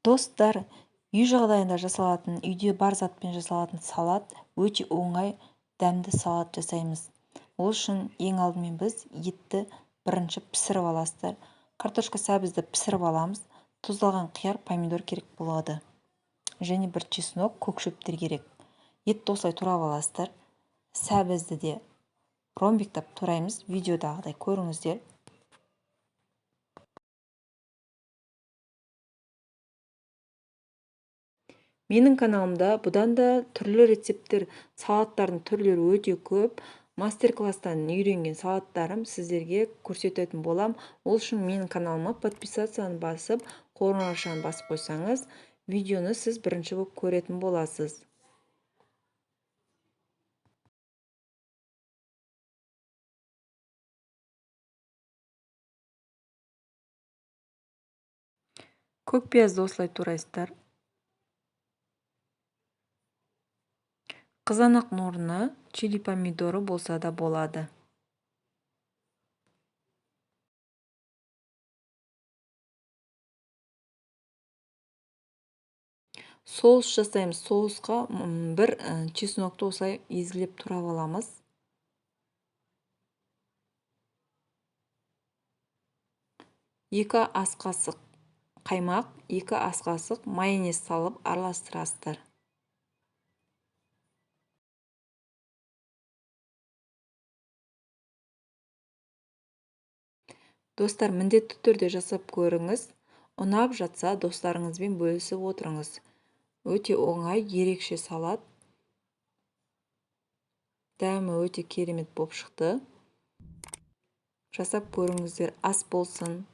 Достар, үй жағдайында жасалатын, үйде бар затпен жасалатын салат, өте оңай, дәмді салат жасаймыз. Ол үшін ең алдымен біз етті бірінші пісіріп аласыздар. Картошка сәбізді пісіріп аламыз. Тұздалған қияр, помидор керек болады. Және бір чеснок, көк шөптер керек. Етті осылай турап аласыздар. Сәбізді де ромбиктап тураймыз. Видеодағыдай көріңіздер. Менің каналымда бұдан да түрлі рецепттер, салаттардың түрлері өте көп. Мастер-класстан үйренген салаттарым сіздерге көрсететін болам. Ол үшін менің каналыма подписацияны басып, қоңыраушаны басып қойсаңыз, видеоны сіз бірінші болып көретін боласыз. Көк пиязды осылай турайсыздар. Қызанақтың орнына чили помидоры болса да болады. Соус жасаймыз. Соусқа бір чеснокты осылай езгілеп турап аламыз. 2 ас қасық қаймақ, 2 ас қасық майонез салып араластырасыздар. Достар, міндетті түрде жасап көріңіз. Ұнап жатса, достарыңызбен бөлісіп отырыңыз. Өте оңай, ерекше салат. Дәмі өте керемет болып шықты. Жасап көріңіздер, ас болсын.